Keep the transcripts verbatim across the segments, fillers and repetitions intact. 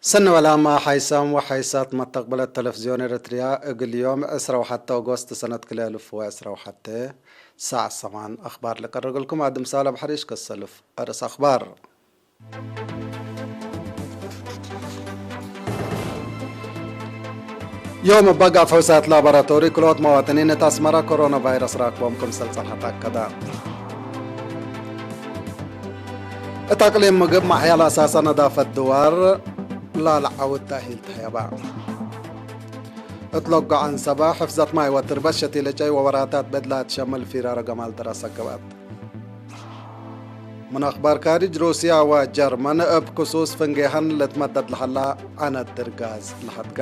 ሰኒ ወላማ ሓይሳም ወሓይሳት መተቅብለት ተለፍዝዮን ኤረትርያ፣ እግል ዮም ዕስራ ወሐቴ ኦጎስት ሰነት ክልኤ እልፍ ወዕስራ ወሐቴ፣ ሳዕ ሰማን አኽባር ልቀርግልኩም። አድም ሳልሕ ሐሪሽ ከሰልፍ አርእስ አኽባር። ዮም እብ አግአፍ ሑሳት ላቦራቶሪ ክልኦት መዋጥኒን እት አስመረ ኮሮና ቫይረስ ራክቦም ክምሰል ጸንሐት አከደ። እት አቅሊም ምግብ መሕያ ለአሳሰ ነዳፈት ድዋር ላለዐውት ተእሂል ተህየበ። እት ለጎ ዐንሰበ፣ ሕፍዘት ማይ ወትርበት ሸቲለ ጨይ ወወራታት በድላት ሸምል ፊራረ ገማል ደረሰ ገብአት። ምን አኽባር ካርጅ፣ ሩስያ ወጀርመን እብ ክሱስ ፍንጌሀን ልትመደድ ለሀላ ዐነት ድር ጋዝ ለሐድጋ።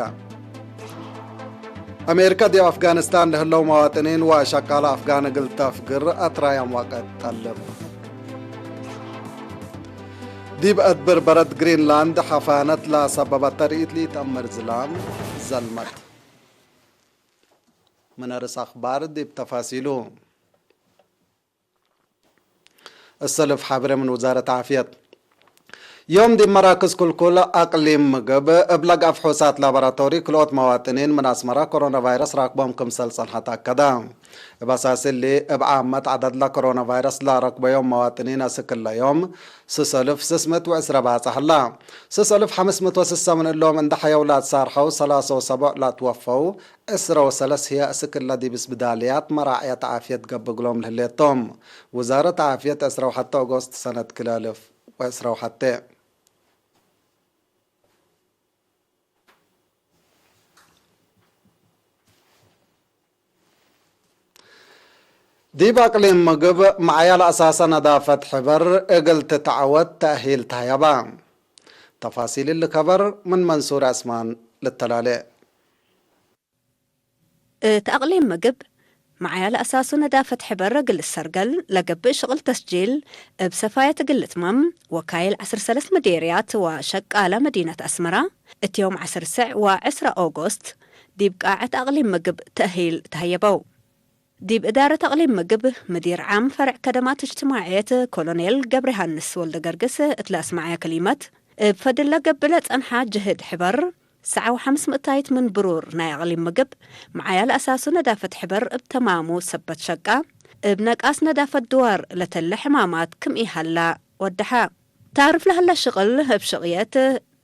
አሜሪከ ዲብ አፍጋኒስታን ለህለው መዋጥኒን ወሸቃለ አፍጋን እግል ተፍግር አትራያም ወቀት ጠልብ። ዲብ አድብር በረድ ግሪንላንድ ሐፋነት ለሰበበ ተርኢት ለኢተአምር ዝላም ዘልመት። ምን አርእስ አኽባር ዲብ ተፋሲሉ። እሰልፍ ሐብሬ ምን ውዛረት ዓፍየት። ዮም ዲብ መራክዝ ክልኩል አቅሊም ምግብ እብ ለግአፍ ሑሳት ላቦራቶሪ ክልኦት መዋጥኒን ምን አስመረ ኮሮና ቫይረስ ራክቦም ክምሰል ጸንሐት አከደ። እብ አሳስ እሊ፣ እብ ዓመት ዐደድ ለኮሮና ቫይረስ ለረክበዮም መዋጥኒን አስክ እለ ዮም ስስ እልፍ ስስ ምእት ወዕስረ ባጽሕ ህላ። ስስ እልፍ ሐምስ ምእት ወስሰ ምን እሎም እንዴ ሐየው ለአትሳርሐው፣ ሰላሰ ወሰቡዕ ለአትወፈው፣ ዕስረ ወሰለስ ህዬ አስክ እለ ዲብ እስብዳልያት መራዕየት ዓፍየት ገብእ እግሎም ለህሌት ቶም። ውዛረት ዓፍየት ዕስረ ወሐቴ ኦጎስት ሰነት ክልኤ እልፍ ወዕስረ ወሐቴ። ዲብ አቅሊም ምግብ መዓያ ለአሳሰ ነዳፈት ሕበር እግል ትትዐወት ተእሂል ተህየበ። ተፋሲል እሊ ከበር ምን መንሱር ዐስማን ልተላሌ። እት አቅሊም ምግብ፣ መዓያ ለአሳሱ ነዳፈት ሕበር እግል ልሰርገል ለገብእ ሽቅል ተስጂል እብ ሰፋየት እግል ልትመም፣ ወካይል ዐስር ሰለስ ምዴርያት ወሸቃለ መዲነት አስመረ፣ እት ዮም ዐስር ሰዕ ወዕስራ ኦጎስት፣ ዲብ ቃዐት አቅሊም ምግብ ተእሂል ተሀየበው። ዲብ እዳረት አቅሊም ምግብ፣ ምዲር ዓም ፈርዕ ከደማት እጅትማዕየት ኮሎኔል ገብረሃንስ ወልደገርግስ እት ለአስመዐየ ክሊመት፣ እብ ፈድል ለገብእ ለጸንሐ ጅህድ ሕበር፣ ሰዓ ወሐምስ ምእታይት ምን ብሩር ናይ አቅሊም ምግብ፣ መዓያ ለአሳሱ ነዳፈት ሕበር እብ ተማሙ ሰበት ሸቃ፣ እብ ነቃስ ነዳፈት ድዋር ለተለ ሕማማት ክም ኢሀላ ወደሐ። ታርፍ ለሀለ ሽቅል እብ ሽቅየት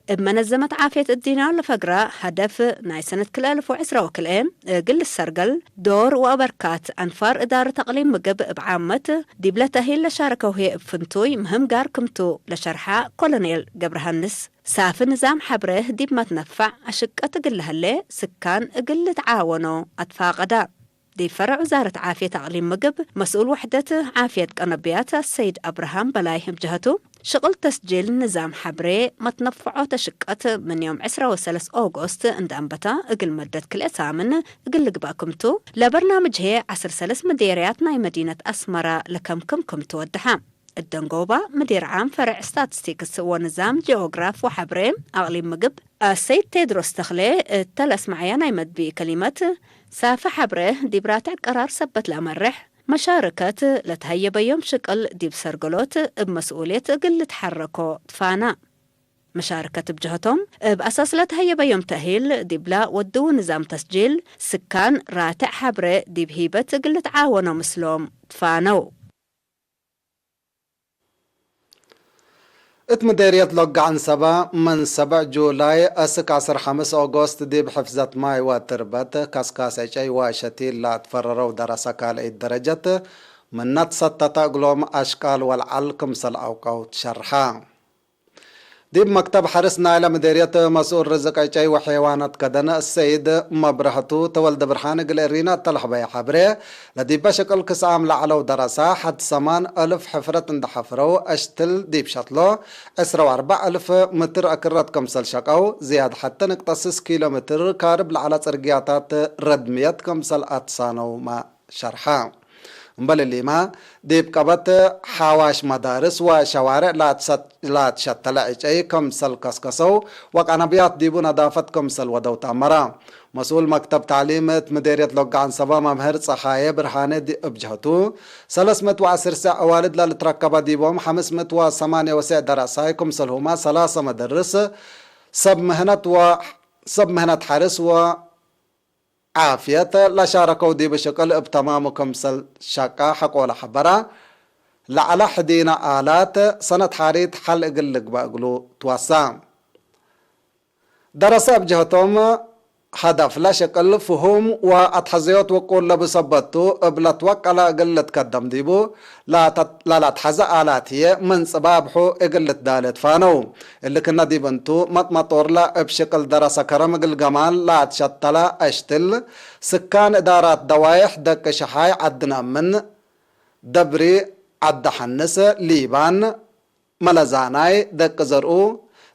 እብ መነዘመት ዓፍየት እዲና ለፈግረ ሀደፍ ናይ ሰነት ክልኤ እልፍ ወዕስራ ወክልኤ እግል ልሰርገል ዶር ወአበርካት አንፋር እዳረት አቅሊም ምግብ እብ ዓመት ዲብለ ተእሂል ለሻረከው ህዬ እብ ፍንቱይ ምህም ጋር ክምቱ ለሸርሐ ኮሎኔል ገብረሃንስ፣ ሳፊ ንዛም ሐብሬህ ዲብ መትነፋዕ አሽቀት እግል ለሀሌ ስካን እግል ልትዓወኖ አትፋቀደ። ዲብ ፈረዕ ውዛረት ዓፍየት አቅሊም ምግብ መስኡል ወሕደት ዓፍየት ቀነብያት አሰይድ አብርሃም በላይ እብ ጀሀቱ፣ ሽቅል ተስጂል ንዛም ሐብሬ መትነፈዖት አሽቀት ምን ዮም ዕስራ ወሰለስ ኦጎስት እንዴ አንበተ እግል መደት ክልኤ ሳምን እግል ልግበእ ክምቱ፣ ለበርናምጅ ህዬ ዐስር ሰለስ ምዴርያት ናይ መዲነት አስመረ ለከምክም ክምቱ ወደሐ። እት ደንጎባ፣ ምዲር ዓም ፈርዕ ስታትስቲክስ ወንዛም ጂኦግራፍ ወሐብሬ አቅሊም ምግብ አሰይድ ቴድሮስ ተክሌ እተ ለአስመዐየ ናይ መትብኢ ከሊመት፣ ሳፊ ሐብሬ ዲብ ራትዕ ቀራር ሰበት ለአመርሕ፣ መሻርከት ለተሀየበዮም ሽቅል ዲብ ሰርገሎት እብ መስኡልየት እግል ልትሐረኮ ትፋና። መሻርከት እብ ጀሀቶም፣ እብ አሳስ ለተሀየበዮም ተእሂል ዲብላ ወድው ንዛም ተስጂል ስካን ራትዕ ሐብሬ ዲብ ሂበት እግል ልትዓወኖ ምስሎም ትፋነው። እት ምዴርየት ሎጋ ዐንሰበ፣ ምን ሰብዕ ጁላይ አስክ ዐስር ሐምስ ኦጎስት ዲብ ሕፍዘት ማይ ወትርበት፣ ከስካስ ዕጨይ ወሸቲል ለአትፈረረው ደረሰ ካልአይት ደረጀት ምነ ትሰተተ እግሎም አሽቃል ወለዐል ክምሰል አውቀው ትሸርሐ። ዲብ መክተብ ሐርስ ናይለ ምዴርየት መስኡል ርዝቅ ዕጨይ ወሐይዋናት ከደን ሰይድ መብረህቱ ተወልደ ብርሃን እግል እሪና እተ ለሐበየ ሐብሬ፣ ለዲበ ሽቅል ክስአም ለዐለው ደረሳ ሐድ ሰማን እልፍ ሕፍረት እንዴ ሐፍረው፣ አሽትል ዲብ ሸትሎ ዕስራ ወአርበዕ እልፍ ምትር አክረት ክምሰል ሸቀው፣ ዝያድ ሐቴ ንቅጠ ስስ ኪሎ ምትር ካርብ ለዐለ ጽርግያታት ረድምየት ክምሰል አትሳነውመ ሸርሐ። እምበል እሊመ፣ ዲብ ቀበት ሐዋሽ መዳርስ ወሸዋርዕ ለአትሸተለ ዕጨይ ክምሰል ከስከሰው ወቀነብያት ዲቡ ነዳፈት ክምሰል ወደው ተአመረ። መስኡል መክተብ ተዕሊም እት ምዴርየት ሎጋ ዐንሰበ መምህር ጸሃየ ብርሃነ እብ ጀህቱ፣ ሰለስ ምእት ወዐስር ሰዕ አዋልድ ለልትረከበ ዲቦም ሐምስ ምእት ወሰማንየ ወሰዕ ደረሳይ ክምሰልሁመ ሰላሰ መደርስ ሰብ ምህነት ወ-፣ ሰብ ምህነት ሐርስ ወ-፣ ዓፍየት ለሻረከው ዲብ ሽቅል እብ ተማሙ ክምሰል ሸቃ ሐቆለ ሐበራ። ለዐለ ሕዲነ አላት ሰነት ሓሪት ሐል እግል ልግበእ እግሉ ትወሳ። ደረሰ እብ ጀህቶም፣ ሀደፍ ለሽቅል ፍሁም ወአትሐዘዮት ውቁል ለቡ ሰበት ቱ፣ እብ ለትወቀለ እግል ልትከደም ዲቡ፣ ላተ-፣ ለለአትሐዘ አላት ህዬ ምን ጽባብሑ እግል ልትዳሌ ትፋነው። እሊ ክነ ዲብ እንቱ፣ መጥመጦርለ እብ ሽቅል ደረሰ ከረም እግል ገማል ለአትሸተለ አሽትል፣ ስካን እዳራት ደዋይሕ ደቂ ሸሓይ ዐድነ ምን፣ ደብሪ ዐዲ ሐንስ፣ ሊባን፣ መለዛናይ፣ ደቂ ዘርኡ፣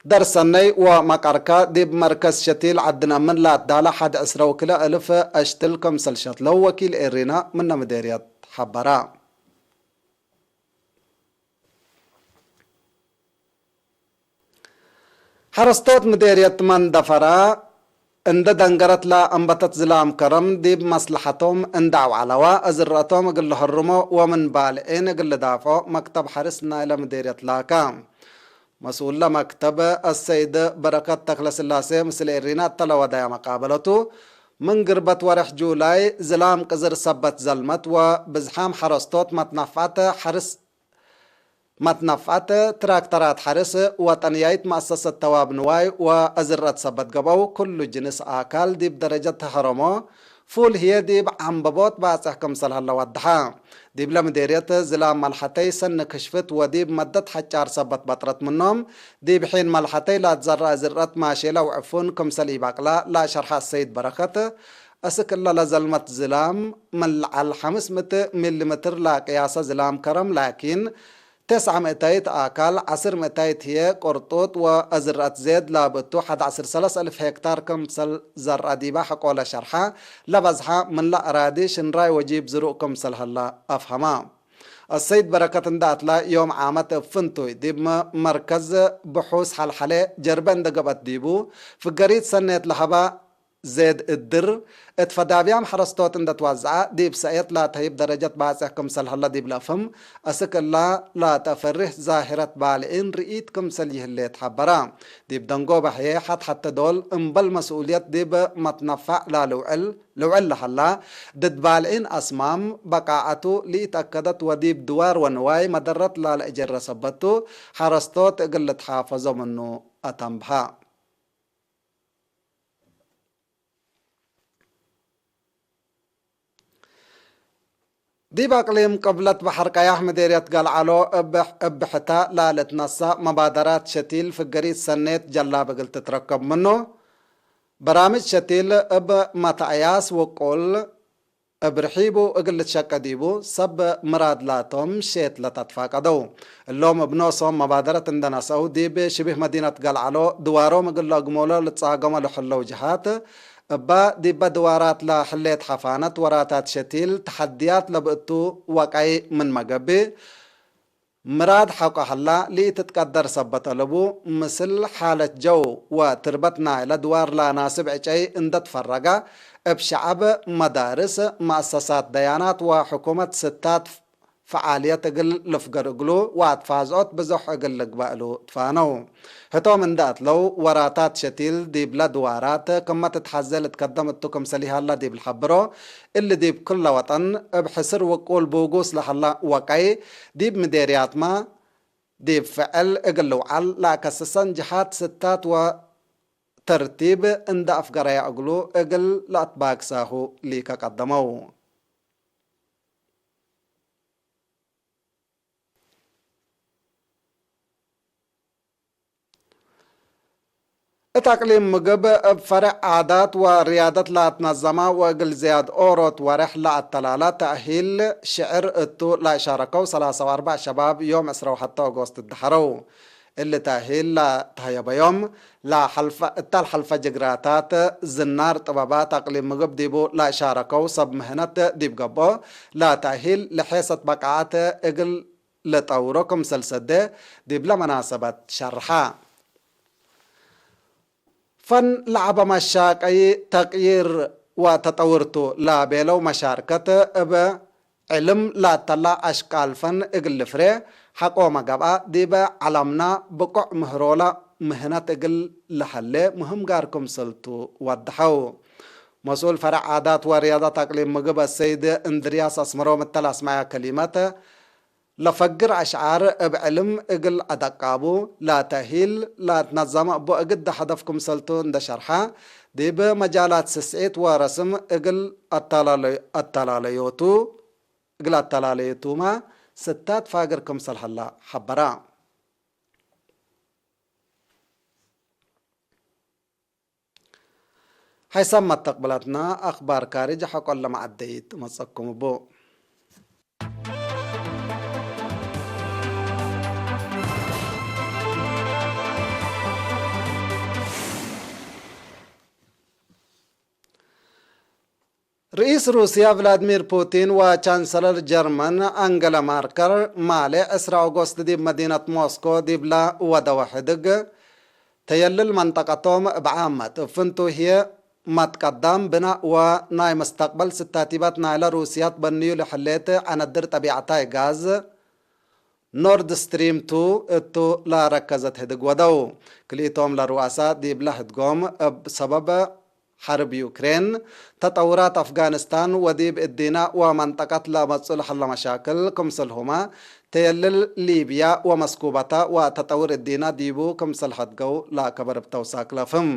ደርሰነይ ወመቀርከ ዲብ መርከዝ ሸቲል ዐድነ ምን ለአትዳለ ሐድ ዕስረ ወክልኤ እልፍ አሽትል ክምሰል ሸትለው ወኪል ኤሪና ምነ ምዴርየት ሐበረ። ሐረስቶት ምዴርየት መንደፈራ እንደ ደንገረት ለአንበተት ዝላም ከረም ዲብ መስለሐቶም እንደ አውዐለዋ፣ እዝረቶም እግል ለሀርሞ ወምን ባልዒን እግል ልዳፍዖ መክተብ ሐርስ ናይለ ምዴርየት ላከ። መስኡለ መክተብ አሰይድ በረከት ተክለስላሴ ምስል ኤሪና እተ ለወደየ መቃበለቱ፣ ምን ግርበት ወሬሕ ጁላይ ዝላም ቅዝር ሰበት ዘልመት ወብዝሓም ሐረስቶት መትነፍዐት ሐርስ መትነፍዐት ትራክተራት ሐርስ ወጠንያይት መአሰሰት ተዋብ ንዋይ ወእዝረት ሰበት ገብአው፣ ኩሉ ጅንስ አካል ዲብ ደረጀት ተሀረሞ ፉል ህዬ ዲብ ዐንበቦት ባጽሕ ክምሰል ሀለ ወደሐ። ዲብለ ምዴርየት ዝላም መልሐተይ ሰኒ ክሽፍት ወዲብ መደት ሐጫር ሰበት በጥረት ምኖም፣ ዲብ ሒን መልሐተይ ለአትዘረአ እዝረት ማሼለ ወዕፉን ክምሰል ኢበቅላ ለአሸርሐ አሰይድ በረከት፣ አስክ እለ ለዘልመት ዝላም ምን ለዐል ሐምስ ምእት ሚሊ ምትር ለቅያሰ ዝላም ከረም ላኪን፣ ተስዐ ምእታይት አካል፣ ዐስር ምእታይት ህዬ ቅርጡጥ ወአዝረአት ዜድ ላብእቱ ሐድ ዐስር ሰለስ እልፍ ሄክታር ክምሰል ዘርአ ዲበ ሐቆለ ሸርሐ፣ ለበዝሐ ምንለ አራዲ ሽንራይ ወጂብ ዝሩእ ክምሰል ሀለ አፍሀመ። አሰይድ በረከት እንደ አትላ ዮም ዓመት እብ ፍንቱይ ዲብ መ-፣ መርከዝ ብሑስ ሐልሐሌ ጀርበ እንደ ገብአት ዲቡ፣ ፍገሪት ሰኔት ለሀበ ዜድ እድር፣ እት ፈዳብያም ሐረስቶት እንደ ትወዘዐ፣ ዲብ ሰእየት ላተህይብ ደረጀት ባጽሕ ክምሰል ሀለ ዲብ ለአፍህም፣ አስክ እላ ላተአፈርህ ዛሂረት ባልዒን ርኢት ክምሰል ይህሌት ሐበረ። ዲብ ደንጎበ ህዬ ሐት-ሐቴ ዶል እምበል መስኡልየት ዲብ መትነፈዕ ላልውዕል፣ ልውዕል ለሀላ፣ ድድ ባልዒን አስማም በቃዐቱ ለኢተአከደት ወዲብ ድዋር ወንዋይ መደረት ላለአጀረ ሰበት ቱ፣ ሐረስቶት እግል ልትሓፈዞ ምኑ አተንብሀ። ዲብ አቅሊም ቅብለት በሐር ቀያሕ ምዴርየት ገልዐሎ እብ፣ እብ ሕተ ለልትነሰእ መባደራት ሸቲል ፍገሪት ሰኔት ጀላብ እግል ትትረከብ ምኑ፣ በራምጅ ሸቲል እብ መትአያስ ውቁል እብ ርሒቡ እግል ልትሸቄ ዲቡ፣ ሰብ ምራድ ላቶም ሼት ለተትፋቀደው። እሎም እብ ኖሶም መባደረት እንደ ነሰአው፣ ዲብ ሽቢህ መዲነት ገልዐሎ ድዋሮም እግል ለአግሞሎ ልትጻገሞ ለሐለው ጀሃት፣ እበ ዲበ ድዋራት ለህሌት ሐፋነት ወራታት ሸቲል ተሐድያት ለብእቱ ወቀይ ምንመ ገብእ፣ ምራድ ሐቆ ሀላ፣ ለኢትትቀደር ሰበት አለቡ፣ ምስል ሓለት ጀው ወትርበት ናይለ ድዋር ለናስብ ዕጨይ እንደ ትፈረገ፣ እብ ሸዐብ፣ መዳርስ፣ መአሰሳት ደያናት ወሕኩመት ስታት ፈዓልየት እግል ልፍገር እግሉ ወአትፋዝዖት ብዞሕ እግል ልግበእ እሉ ትፋነው። ህቶም እንደ አትለው ወራታት ሸቲል ዲብለ ድዋራት ክመ ትትሐዜ ልትከደም እቱ ክምሰል ይሀላ ዲብ ልሐብሮ፣ እሊ ዲብ ክለ ወጠን እብ ሕስር ውቁል ቡጉስ ለሀላ ወቀይ ዲብ ምዴርያትመ ዲብ ፍዕል እግል ልውዓል ለአከስሰን ጀሃት ስታት ወተርቲብ እንደ አፍገረየ እግሉ እግል ለአትባግሳሁ ሊከ ቀደመው። እት አቅሊም ምግብ እብ ፈሬዕ ዓዳት ወርያደት ለአትነዘመ ወእግል ዝያድ ኦሮት ወሬሕ ለአተላለ ተእሂል ሽዕር እቱ ለአሻረከው ሰላሳ ወአርበዕ ሸባብ ዮም ዕስራ ወሐተ ኦጎስት እደሐረው። እሊ ተእሂል ለተሀየበዮም ለሐልፈ፣ እተ ለሐልፈ ጅግራታት ዝናር ጥበባት አቅሊም ምግብ ዲቡ ለአሻረከው ሰብ ምህነት ዲብ ገብኦ ለተእሂል ለሔሰት በቃዐት እግል ለጠውሮ ክምሰል ሰዴ ዲብለ መናሰበት ሸርሐ። ፈን ለዐበ መሻቀይ ተቅይር ወተጠውር ቱ ለቤለው መሻርከት እብ ዕልም ላተላ አሽቃል ፈን እግል ልፍሬ ሐቆመ ገብአ፣ ዲበ ዐለምና ብቆዕ ምህሮለ ምህነት እግል ለሀሌ ምህም ጋር ክምሰልቱ ወደሐው። መስኡል ፈረዕ ዓዳት ወርያዳት አቅሊም ምግብ አሰይድ እንድርያስ አስመሮም እተ ለአስመዐያ ከሊመት፣ ለፈግር አሽዓር እብ ዕልም እግል አደቃቡ ለተእሂል ለአትነዘመ እቡ እግደ ሀደፍ ክምሰልቱ እንደ ሸርሐ፣ ዲብ መጃላት ስስዒት ወረስም እግል አተላለዮ-፣ አተላለዮቱ፣ እግል አተላለዮቱመ ስታት ፋግር ክምሰል ሀላ ሐበራ። ሐይሳም መተቅብላትና አክባር ካርጅ ሐቆለ መዐደይት መጸኩም እቡ። ርኢስ ሩስያ ቭላድሚር ፑቲን ወቻንሰለር ጀርመን አንገለ ማርከር ማሌ ዕስራ ኦጎስት ዲብ መዲነት ሞስኮ ዲብለ ወደወ ሕድግ ተየልል መንጠቀቶም እብ ዓመት እብ ፍንቱ ህዬ መትቀዳም ብናእ ወናይ መስተቅበል ስታቲባት ናይለ ሩስያ ትበንዩ ለሐሌት ዐነድር ጠቢዐታይ ጋዝ ኖርድ ስትሪም ቱ እቱ ለረከዘት ህድግ ወደው። ክልኢቶም ለሩአሳ ዲብለ ህድጎም እብ ሰበብ ሐርብ ዩክሬን፣ ተጠውራት አፍጋኒስታን ወዲብ እዲነ ወመንጠቀት ለመጽኡ ለሀለ መሻክል ክምሰልሁመ፣ ተየልል ሊብያ ወመስኩበተ ወተጠውር እዲነ ዲቡ ክምሰል ሐድገው ለአከበር እብ ተውሳክ ለፍህም።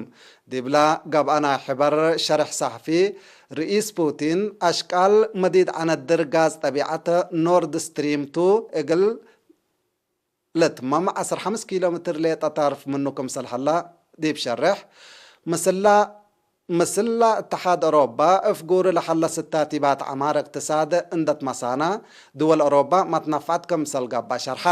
ዲብለ ገብአ ናይ ሕበር ሸርሕ ሰሕፊ፣ ርኢስ ፑቲን፣ አሽቃል መዲድ ዐነድር ጋዝ ጠቢዐት ኖርድ ስትሪም ቱ እግል ለትመም ዐስር ሐምስ ኪሎ ሜትር ሌጠ ታርፍ ምኑ ክምሰል ሀላ ዲብ ሸርሕ፣ ምስላ፣ ምስላ እትሓድ ኦሮባ እፍጉር ለሀለ ስታቲባት ዐማር እቅትሳድ እንደ ትመሳና፣ ድወል ኦሮባ መትነፈዐት ክምሰል ገብአ ሸርሐ።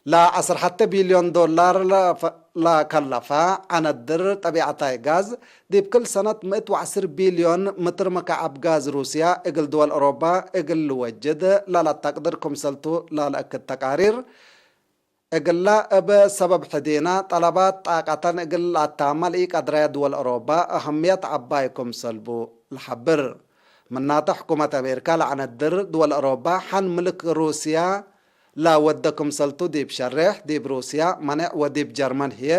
ለዐስር ሐቴ ቢልዮን ዶላር ለፈ-፣ ለከለፈ ዐነድር ጠቢዐታይ ጋዝ፣ ዲብ ክል ሰነት ምእት ወዐስር ቢልዮን ምትር መካዐብ ጋዝ ሩስያ እግል ድወል ኦሮባ እግል ልወጅድ ለለተቅድር ክምሰልቱ ለለአክድ ተቃሪር፣ እግለ እብ ሰበብ ሕዴና ጠለባት ጣቀተን እግል ለአታመ ለኢቀድረየ ድወል ኦሮባ አህምየት ዐባይ ክምሰልቡ ለሐብር። ምናተ ሕኩመት አሜሪካ ለዐነድር ድወል ኦሮባ ሐን ምልክ ሩስያ ለወደ ክምሰልቱ ዲብ ሸሬሕ፣ ዲብ ሩስያ መኔዕ ወዲብ ጀርመን ህዬ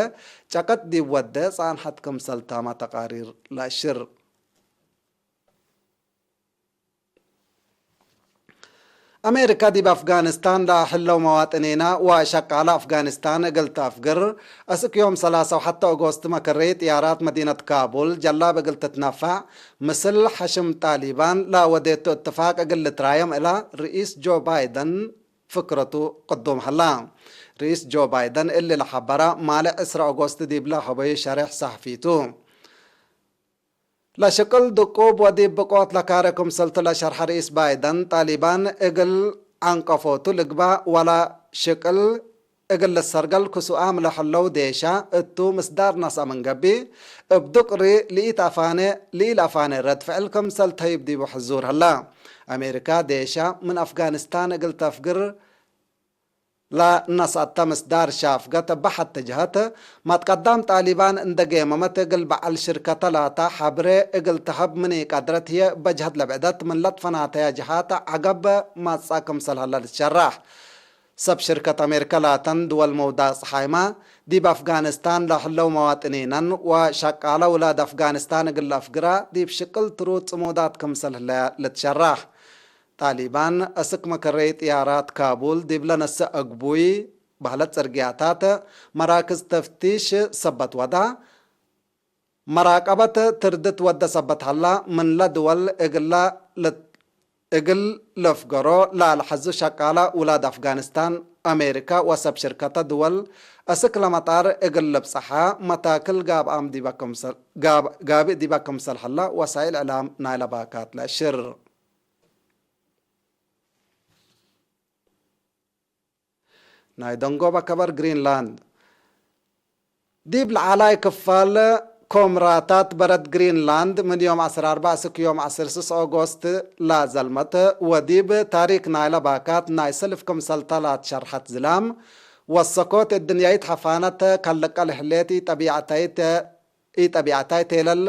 ጨቀጥ ዲብ ወደ ጻንሐት ክምሰልታመ ተቃሪር ለአሽር። አሜሪካ ዲብ አፍጋኒስታን ለህለው መዋጥኒና ወሸቃለ አፍጋኒስታን እግል ተአፍግር፣ አስክ ዮም ሰላሳ ወሐተ ኦጎስት መከረይ ጥያራት መዲነት ካቡል ጀላብ እግል ትትነፈዕ፣ ምስል ሐሽም ጣሊባን ለወዴቱ እትፋቅ እግል ልትራየም እለ ርኢስ ጆ ባይደን ፍክረቱ ቅዱም ሀላ። ርኢስ ጆ ባይደን እሊ ለሐበረ ማሌ ዕስራ ኦጎስት ዲብለ ሀበዩ ሸሬሕ ሰሕፊቱ። ለሽቅል ድቁብ ወዲብ ብቆት ለካረ ክምሰልቱ ለሸርሐ ርኢስ ባይደን፣ ጣሊባን እግል ዐንቀፎቱ ልግባእ ወለ ሽቅል እግል ልሰርገል ክሱኣም ለህለው ዴሻ እቱ ምስዳር ነስአ ምን ገብእ፣ እብ ዱቅሪ ልኢተአፋኔ፣ ልኢለአፋኔ ረድ ፍዕል ክምሰል ተህይብ ዲቡ ሕዙር ሀላ። አሜሪካ ዴሻ ምን አፍጋኒስታን እግል ተፍግር፣ ለነስአተ ምስዳር ሻፍገት እበ ሐቲ ጀሀት፣ መትቀዳም ጣሊባን እንደ ጌመመት እግል በዐል ሽርከተ ላተ ሐብሬ እግል ተሀብ ምን ኢቀድረት ህዬ፣ እበ ጀሀት ለብዕደት ምን ለትፈናተያ ጀሀት ዐገብ መጽአ ክምሰል ሀለ ልትሸራሕ። ሰብ ሽርከት አሜሪከ ላተን ድወል መውዳቅ ጸሓይመ፣ ዲብ አፍጋኒስታን ለህለው መዋጥኒነን ወሸቃለ ውላድ አፍጋኒስታን እግል ለአፍግራ ዲብ ሽቅል ትሩድ ጽሙዳት ክምሰል ህለያ ልትሸራሕ። ጣሊባን፣ አስክ መከረይ ጥያራት ካቡል ዲብ ለነስእ አግቡይ በህለት ጽርግያታት፣ መራክዝ ተፍቲሽ ሰበት ወዳ፣ መራቀበት ትርድት ወደ ሰበት ሀላ፣ ምንለ ድወል እግላ ለ-፣ እግል ለፍገሮ ለአልሐዙ ሸቃለ ውላድ አፍጋኒስታን፣ አሜሪካ ወሰብ ሽርከተ ድወል አስክ ለመጣር እግል ልብጸሓ መታክል ጋብአም ዲበ ክምሰል፣ ጋብ-፣ ጋብእ ዲበ ክምሰል ሀላ ወሳይል እዕላም ናይለ ባካት ለአሽር። ናይ ደንጎበ ከበር ግሪንላንድ። ዲብ ለዓላይ ክፋል ኮምራታት በረድ ግሪንላንድ ምን ዮም ዐስር አርበዕ እስክ ዮም ዐስር ስስ ኦጎስት ለዘልመት ወዲብ ታሪክ ናይለ ባካት ናይ ሰልፍ ክምሰልተ ላትሸርሐት ዝላም ወሰኮት እድንያይት ሐፋነት ከልቀ ለህሌት ኢጠቢዕታይት፣ ኢጠቢዕታይት ቴለል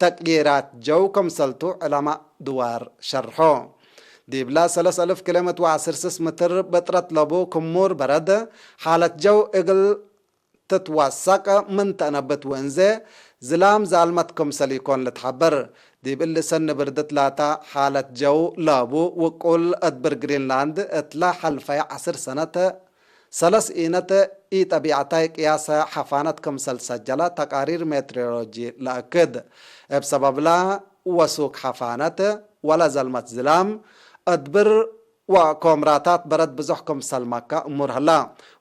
ተቅይራት ጀው ክምሰልቱ ዕለማእ ድዋር ሸርሖ። ዲብለ ሰለስ አልፍ ክሌመት ወዐስር ስስ ምትር ብጥረት ለቡ ክሙር በረድ፣ ሓለት ጀው እግል ትትወሰቅ ምን ተአነብት ወእንዜ ዝላም ዛልመት ክምሰል ኢኮን ልትሐበር። ዲብ እሊ ሰኒ ብርድት ላታ ሓለት ጀው ለቡ ውቁል እድብር ግሪንላንድ እትለ ሐልፈየ ዐስር ሰነት ሰለስ ኢነት ኢጠቢዐታይ ቅያሰ ሐፋነት ክምሰል ሰጀለ ተቃሪር ሜትሮሎጂ ለአክድ። እብ ሰበብላ ወሱክ ሐፋነት ወለ ዘልመት ዝላም እድብር ወኮምራታት በረድ ብዙሕ ክምሰል መከ እሙር ህለ።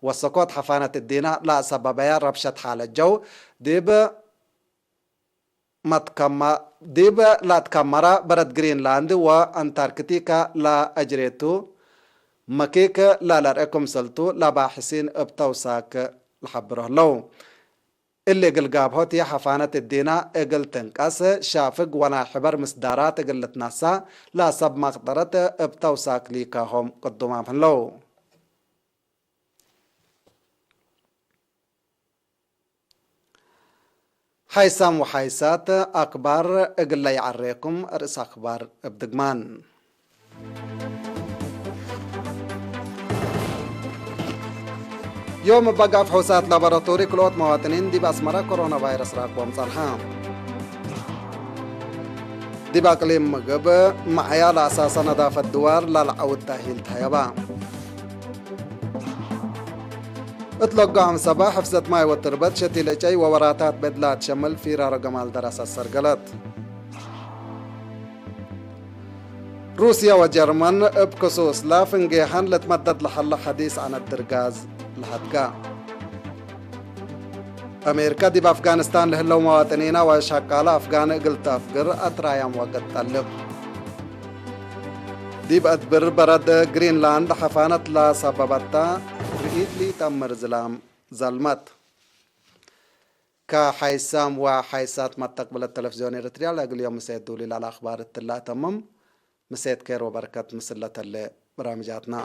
ወሰኮት ሐፋነት እዲነ ለአሰበበየ ረብሸት ሓለት ጀው ዲብ መትከመ-፣ ዲብ ለአትከመረ በረድ ግሪንላንድ ወአንታርክቲካ ለአጅሬቱ መኪክ ለለርኤ ክምሰልቱ ለባሕሲን እብ ተውሳክ ለሐብሮ ህለው። እሊ እግል ጋብሆት ሐፋነት እዲነ እግል ትንቀስ፣ ሻፍግ ወናይ ሕበር ምስዳራት እግል ልትነሳ ለሰብ መቅደረት እብ ተውሳክ ሊካሆም ቅዱማም ህለው። ሓይሳም ወሓይሳት አክባር እግለ ይዐሬኩም። ርእስ አክባር እብ ድግማን። ዮም እበ ጋፍ ሑሳት ላቦራቶሪ ክልኦት መዋጥኒን ዲብ አስመረ ኮሮና ቫይረስ ራክቦም ጸንሐ። ዲብ አቅሊም ምግብ መዕያ ለአሳሰ ነዳፈት ድዋር ለልዐውድ ተእሂል ተሀየባ። እት ለጎ አምሰበ ሕፍዘት ማይ ወትርበት ሸቲለ ጨይ ወወራታት ቤት ላትሸምል ፊራሮ ገማል ደረሰት ሰርገለት። ሩስየ ወጀርመን እብ ክሱስ ለፍንጌሀን ልትመደድ ለሀለ ሐዲስ ዐነት ድርጋዝ ለሀድጋ። አሜሪከ ዲብ አፍጋኒስታን ለህለው መዋጥኒና ወሸቃለ አፍጋን እግል ተአፍግር አትራያም ወቅት ጠልብ። ዲብ አድብር በረድ ግሪንላንድ ሐፋነት ለሰበበታ ርኢት ለኢተአምር ዝላም ዘልመት። ከሐይሳም ወሐይሳት መተቅብለት ተለፍዝዮን ኤረትርያ ለእግል ዮም ምሴት ዱሊ ለአክባር እትላ ተምም። ምሴት ኬር ወበረከት ምስል ለተሌ በራምጃትና።